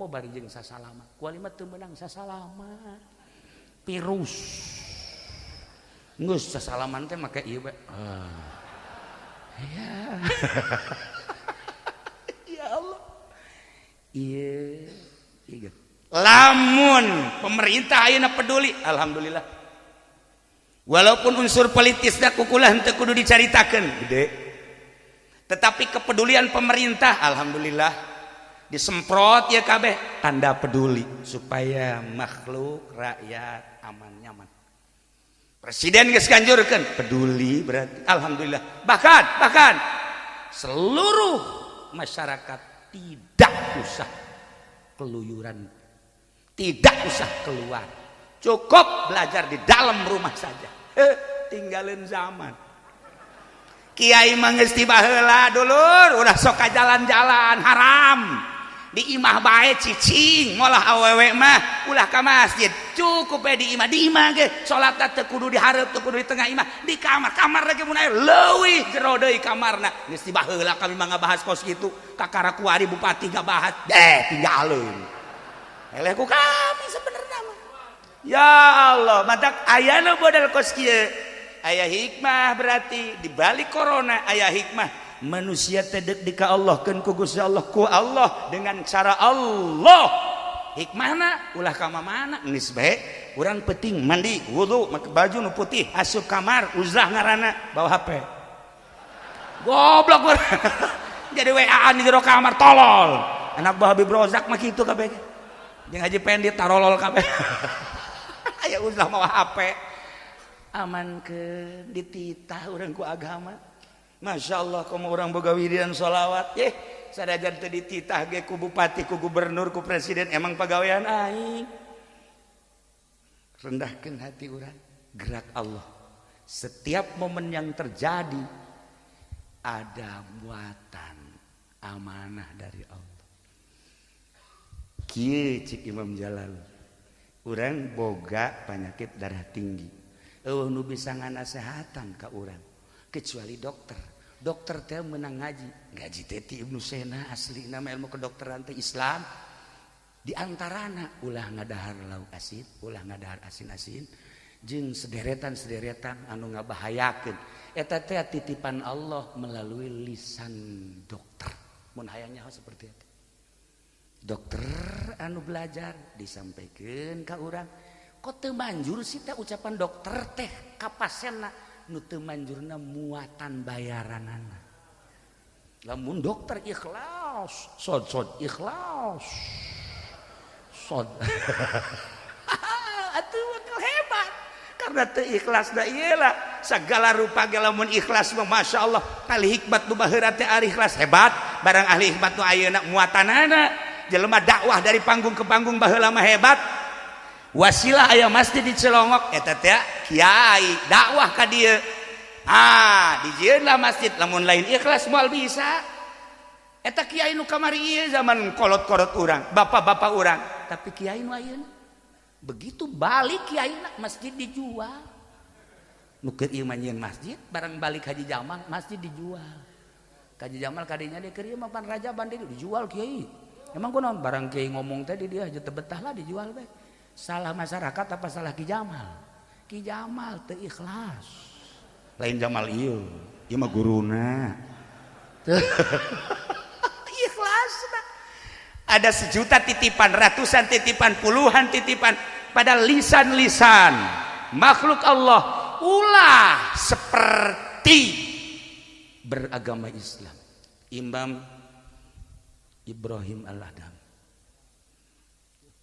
Komo bari jeung sasalama. Kuali mah teu meunang sasalama. Virus. Geus sasalaman teh make ieu bae. Ah. Ya. Ya Allah. Ieu ieu. Lamun pemerintah ayeuna peduli, alhamdulillah. Walaupun unsur politisna kukulah henteu kudu dicaritakeun, gede. Tetapi kepedulian pemerintah, alhamdulillah, disemprot ya kabeh, tanda peduli supaya makhluk rakyat aman nyaman. Presiden geus ganjurkeun, peduli berarti alhamdulillah. Bahkan bahkan seluruh masyarakat tidak usah keluyuran, tidak usah keluar, cukup belajar di dalam rumah saja. Tinggalin zaman kiai mah geus ti baheula, dulur, udah sok ka jalan-jalan haram, di imah bae cicing. Molah awewe mah ulah ka masjid, cukup bae di imah. Di imah ge salat teu kudu di hareup, teu kudu di tengah imah, di kamar. Kamar lagi mun aya leuwih jero deui kamarna. Geus ti baheula kami mah ngabahas kos kitu, kakara kuari bupati ngabahas deh, tinggalin eleh ku kami sebenarnya mah. Ya Allah, matak ayana model kos kieu aya hikmah. Berarti di balik corona aya hikmah. Manusia teh deuk dika Allah keun ku Gusti Allah, ku Allah dengan cara Allah. Hikmahna ulah ka mana, geus bae urang penting mandi, wudu, make baju nu putih, asup kamar, uzlah ngaranna, bawa HP. Goblok, jadi WA-an di jero kamar, tolol. Anak buah Habib Rozak mah kitu kabeh jeung Haji Pendi, tarolol kabeh. Aya uzlah mawa HP, aman ke dititah urang ku agama. Masya Allah, kamu orang boga wiridan sholawat ye sadajan teu dititah ge ku bupati, ku gubernur, ku presiden, emang pagawean aing. Rendahkan hati urang, gerak Allah. Setiap momen yang terjadi ada muatan amanah dari Allah. Kieu cik Imam Jalal, urang boga penyakit darah tinggi, euweuh nu bisa nganasehatan ka urang kecuali dokter. Dokter teh menang ngaji, ngaji teh ti Ibnu Sena. Asli nama ilmu kedokteran teh Islam. Di antarana ulah ngadahar lauk asin, ulah ngadahar asin-asin jeung sederetan-sederetan anu ngabahayakeun. Eta teh titipan Allah melalui lisan dokter. Mun hayang nyaho seperti itu, dokter anu belajar disampaikan ka urang. Kok teu manjur sih teh ucapan dokter teh ka pasienna? Nu teu manjurna muatan bayaranana. Lamun dokter ikhlas, sod sod ikhlas sod, atuh bakal hebat. Karena teu ikhlas da iyalah segala rupa ge. Lamun ikhlas mah Masya Allah. Ahli hikmat nu baheula teh ahli ikhlas hebat, barang ahli hikmat nu ayeuna muatanana jelema dakwah dari panggung ke panggung baheula mah hebat. Wasilah aya masjid di Cilongok, eta teh kiai dakwah ka dieu, ah, dijieunlah masjid. Lamun lain ikhlas moal bisa. Eta kiai nu kamari ieu zaman kolot-kolot urang, bapak-bapak urang. Tapi kiai nu ayeuna begitu balik kiai, masjid dijual. Nu keur ieu mah masjid, barang balik Haji Jamal, masjid dijual. Haji Jamal kadinya dia keur ieu mah pan rajaban dijual kiai. Emang kunaon? Barang kiai ngomong tadi dia aja teu betah lah, dijual bae. Salah masyarakat apa salah Ki Jamal? Ki Jamal teu ikhlas. Lain Jamal ieu, ieu mah guruna. Ikhlas. Ada sejuta titipan, ratusan titipan, puluhan titipan pada lisan-lisan makhluk Allah. Ulah seperti beragama Islam. Imam Ibrahim Al-Adham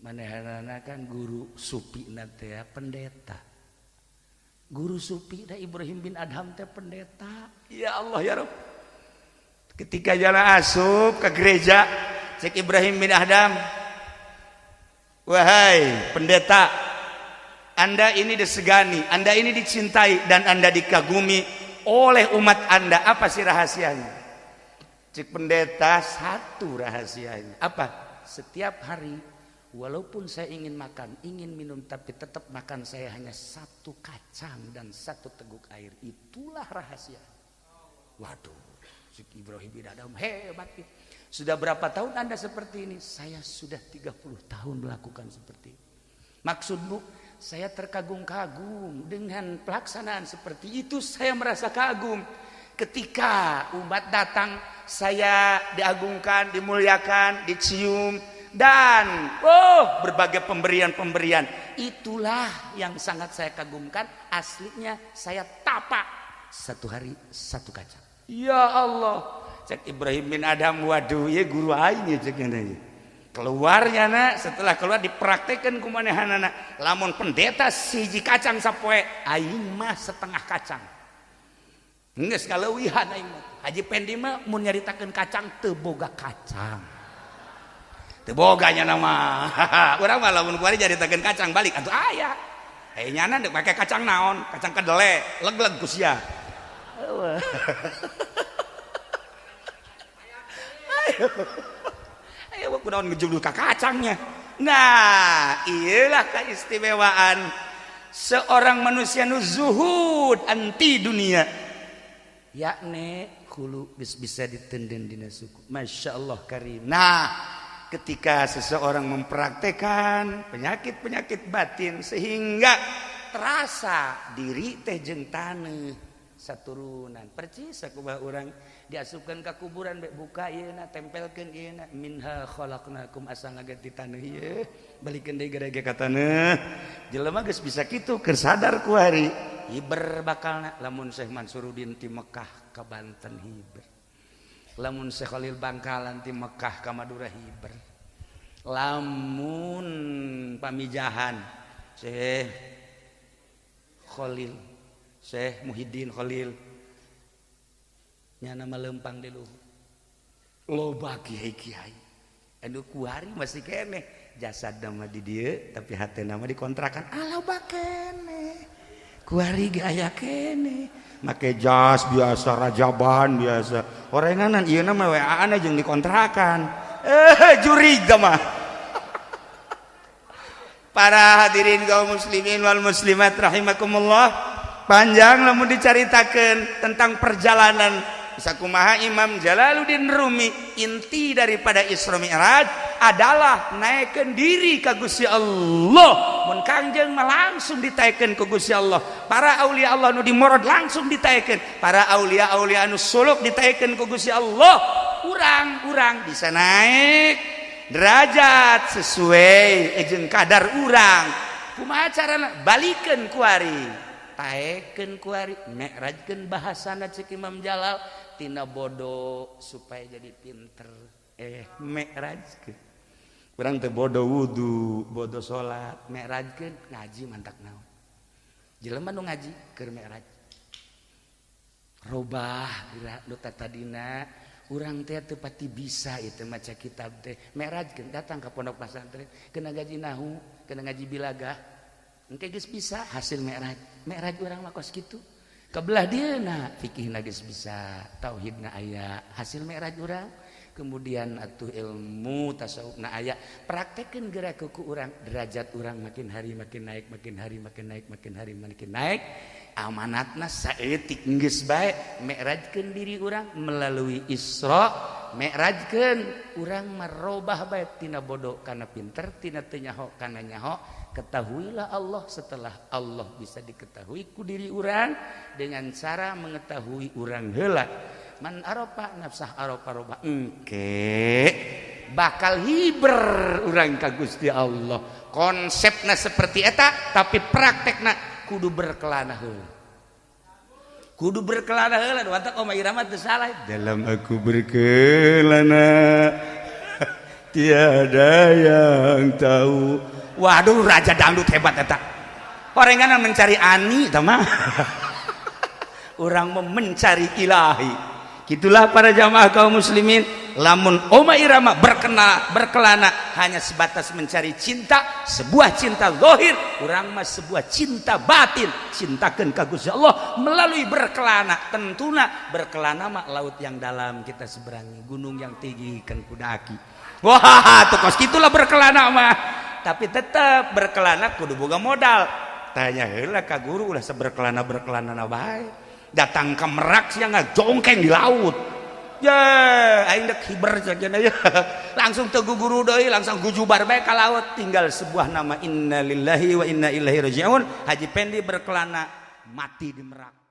manehna kan guru supi teh pendeta. Guru supi da Ibrahim bin Adham teh pendeta. Ya Allah, ya Rob, ketika jalan asup ke gereja, cek Ibrahim bin Adham, "Wahai pendeta, Anda ini disegani, Anda ini dicintai, dan Anda dikagumi oleh umat Anda. Apa sih rahasianya?" Cek pendeta, "Satu rahasianya." "Apa?" "Setiap hari, walaupun saya ingin makan, ingin minum, tapi tetap makan saya hanya satu kacang dan satu teguk air. Itulah rahasia." Waduh, si Ibrahim bin Adham hebat. Sudah berapa tahun Anda seperti ini? Saya sudah 30 tahun melakukan seperti ini. Maksudmu, saya terkagum-kagum dengan pelaksanaan seperti itu, saya merasa kagum. Ketika umat datang, saya diagungkan, dimuliakan, dicium, dan oh berbagai pemberian-pemberian. Itulah yang sangat saya kagumkan. Aslinya saya tapa satu hari satu kacang. Ya Allah, cek Ibrahim bin Adam, waduh ya guru aing ya cek nya. Keluarnya nak, setelah keluar dipraktekan ku manehanana. Lamun pendeta siji kacang sapoe, aing mah setengah kacang. Geus kaleuwihan aing mah. Haji Pendi mah mun nyaritakeun kacang teu boga kacang. Teu boga nya nama. Urang mah lamun kuari nyaritakeun kacang balik atuh aya. Eh nyana deuk make kacang naon? Kacang kedele, leg-leg ku sia. Ayo kunaon ngejulur ka kacangnya. Nah, iyalah keistimewaan seorang manusia nu zuhud anti dunia. Yakni hulu bisa ditenden dina suku. Masya Allah karim. Nah, ketika seseorang mempraktekan penyakit-penyakit batin sehingga terasa diri teh jeung taneuh saturunan. Percis sakumaha urang diasupkeun ka kuburan bek buka ieu na tempelkeun ieu na minha khalaqnakum asa ngaget di taneuh ieu balikeun deui garege ka taneuh. Jelema geus bisa kitu keur sadar ku hari. Hiber bakalna lamun Syekh Mansuruddin ti Mekah ka Banten hiber. Lamun Syekh Khalil Bangkalan ti Mekah ka Madura hiber. Lamun pamijahan Syekh Khalil, Syekh Muhyiddin Khalil nyana lempang di luhur. Loba kiai-kiai anu kuari masih keneh jasad nama di dieu tapi hatena mah dikontrakan. Ah loba keneh. Kuari ge aya keneh. Make jas biasa, rajaban biasa. Orenganan ieu mah WA-an jeung dikontrakan. Jurig mah. Para hadirin kaum muslimin wal muslimat rahimakumullah, panjang lamun dicaritakeun tentang perjalanan sakumaha Imam Jalaluddin Rumi. Inti daripada Isra Mi'raj adalah naikkeun diri ka Gusti Allah. Mun Kangjeng mah langsung ditaikeun ku Gusti Allah. Para aulia Allah nu dimorod langsung ditaikeun. Para aulia-aulia anu suluk ditaikeun ku Gusti Allah. Urang-urang bisa naik derajat sesuai jeung kadar urang. Kumaha carana? Balikeun kuari, taekeun kuari, mi'rajkeun bahasana cek Imam Jalal tina bodoh supaya jadi pinter. Mi'rajkeun. Urang teh bodoh wudu, bodoh salat, mi'rajkeun ngaji mantak naon. Jelema nu ngaji keur mi'raj. Robah geura nu tatadina urang teh teu pati bisa ieu maca kitab teh. Mi'rajkeun datang ka pondok pesantren, kena ngaji nahu, kena ngaji bilagah. Engke geus bisa hasil mi'raj. Mi'raj urang mah kos kitu. Kebelah dieuna fikihna geus bisa, tauhidna aya, hasil mi'raj urang. Kemudian atuh ilmu tasawufna aya, praktekeun geura ku urang, derajat urang makin hari makin naik, makin hari makin naik, makin hari makin naik. Amanatna saeutik geus bae, mi'rajkeun diri urang melalui Isra, mi'rajkeun urang merobah bae tina bodoh kana pinter, tina teu nyaho kana nyaho. Ketahuilah Allah setelah Allah bisa diketahui ku diri urang dengan cara mengetahui urang heula. Man arofa nafsah arofa roba engke bakal hiber urang ka Gusti Allah. Konsepna seperti eta tapi praktekna kudu berkelana heula. Kudu berkelana heula watak Oma Irama teu salah. Dalam aku berkelana tiada yang tahu. Waduh raja dangdut hebat eta. Orenganan mencari ani tah mah. Urang mencari ilahi. Gitulah para jamaah kaum muslimin. Lamun Oma Irama berkelana hanya sebatas mencari cinta, sebuah cinta zahir, urang mah sebuah cinta batin, cintakeun ka Gusti Allah melalui berkelana. Tentuna berkelana mah laut yang dalam kita seberangi, gunung yang tinggi kan kudaki. Wah, tuh kos gitulah berkelana mah. Tapi tetap berkelana kudu boga modal. Tanya heula ka guru ulah seberkelana-berkelana bae. Datang ke Merak sia ngajongkeng di laut. Ya, Aing dek hiber cenah ya. Langsung teu guru deui, langsung gujubar bae ka laut, tinggal sebuah nama, innalillahi wa inna ilaihi rajiun. Haji Pendi berkelana mati di Merak.